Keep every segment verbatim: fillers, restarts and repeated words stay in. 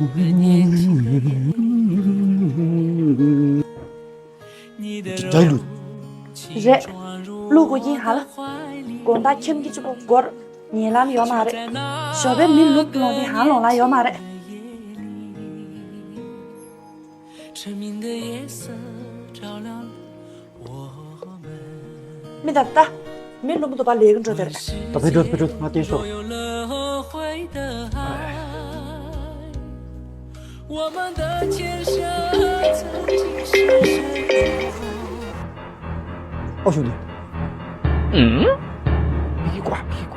ཇའི་ལུ། རེད། ལུ་གོ་ཡིན་ཧ་ལ། དགོང་དག་ཁྱིམ་གྱི་གཅིག་པོ་སྒོར་ཉེ་ལམ་ཡོད་མ་རེད། ཞོ་པའི་མི་ལུག་ལོང་དེ་ཧང་ལོང་ལ་ཡོད་མ་རེད། མི་ད་ལྟ་མི་ལུག་མི་འདུག་པ་ལས་ཀྱི་འགྲོ་དེ་རེད། ད་ཕེ་འགྲོ་ཕེ་འགྲོ་ང་བསྟན་ཤོག་ཨོ་ཞུ་ནི། ཨུམ། ཕི་ཀི་ཀ་ཕི་ཀི་ཀ་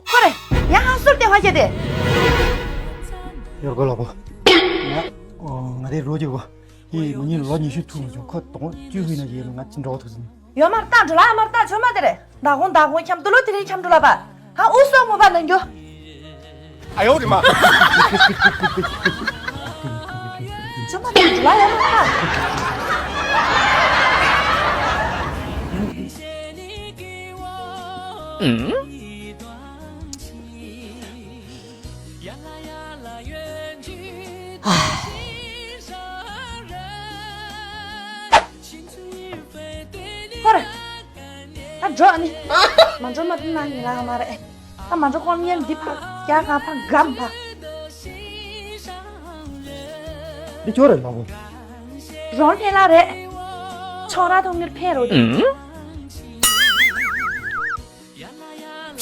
ཁོ་རེ། ཡང་ཧང་སུར་ཏེ་ཧ་ཤེ་ཏེ། ཡོར་གོ་ལ་གོ། ང་ང་རེ་རོ་ཅིག་གོ། ཡི་མི་ཉིན་ལོ་ཉི་ཤུ་ཐུག་མ་བྱུང་ཁོ་དོང་བཅུ་ཧུད་ན་ཡེ་ང་ཅི་འགྲོ་ཐུག་ཟིན། ཡོད་མར་བཏང་འགྲོ་ལ་ཨ་མར་བཏང་ཆོ་མ་དེ་རེད། མདའ་གོང་མདའ་གོང་འཁྱམ་དུ་ལོ་དེ་རིང་འཁྱམ་འགྲོ་ལ་པ། ཧ་ཨུ་སོག་མོ་པ་ནང་རྒྱུ། ཨ་ཡོ་རི་མ། ཆོ་མ་བཏང་འགྲོ་ལ་ཡོད་མར་བཏང་། ཧོ་རེ། ད་འགྲོ་ཨ་ནི། མ་འགྲོ་མ་ཐུབ་ན་ཉིན་ལ་མ་རེད། ད་མ་འགྲོ་ཁོམ་ཉན་འདི་ཕ་རྒྱ་གང་ཕ་གམ་ཕ། འདི་ཅོ་རེ་ལ་གོ། རོང་ཐེ་ལ་རེད། ཆོ་ར་ཐོང་མིར་ཕེ་རོ།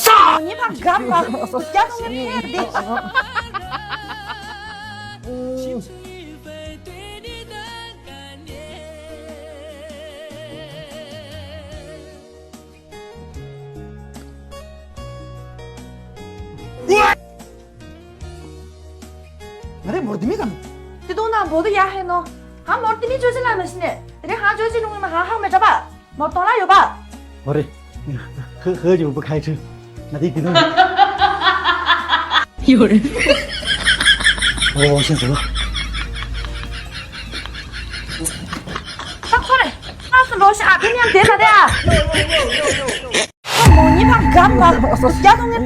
ས། ཉི་མ་གམ་ལ་རྒྱ་ཐོང་ངེ་ཕེབས་ཏེ། ང་རེ་མོར་དི་མི་གམ། ཏི་ཏུང་ན་བོ་དུ་ཡ་ཧེ་ནོ། ཧ་མོར་དི་མི་ཅོ་ཅི་ལ་མ་ཤི་ནེ། དེ་རིང་ཧ་ཅོ་ཅི་ནུང་མ་ཧ་ཧ་མེ་ཏྲ་པ། མོར་ཏོང་ལ་ཡོད་པ། ཧོ་རེ། ཧ་ཧ་ཅི་བུ་ཁའི་ཁྲི། ང་དེ་དེ་ནོ། ཡོད་རེད། ཨོ་ཤེས་སོང་། ད་ཁོ་རེ། ང་སུ་ལོ་ཤ་ཨ་ཕི་ཉམས་དེ་ན་དེ་ཨ། ཁོ་མོ་ཉི་མ་གམ་ལ་རྒྱ་ཐོང་ངེ།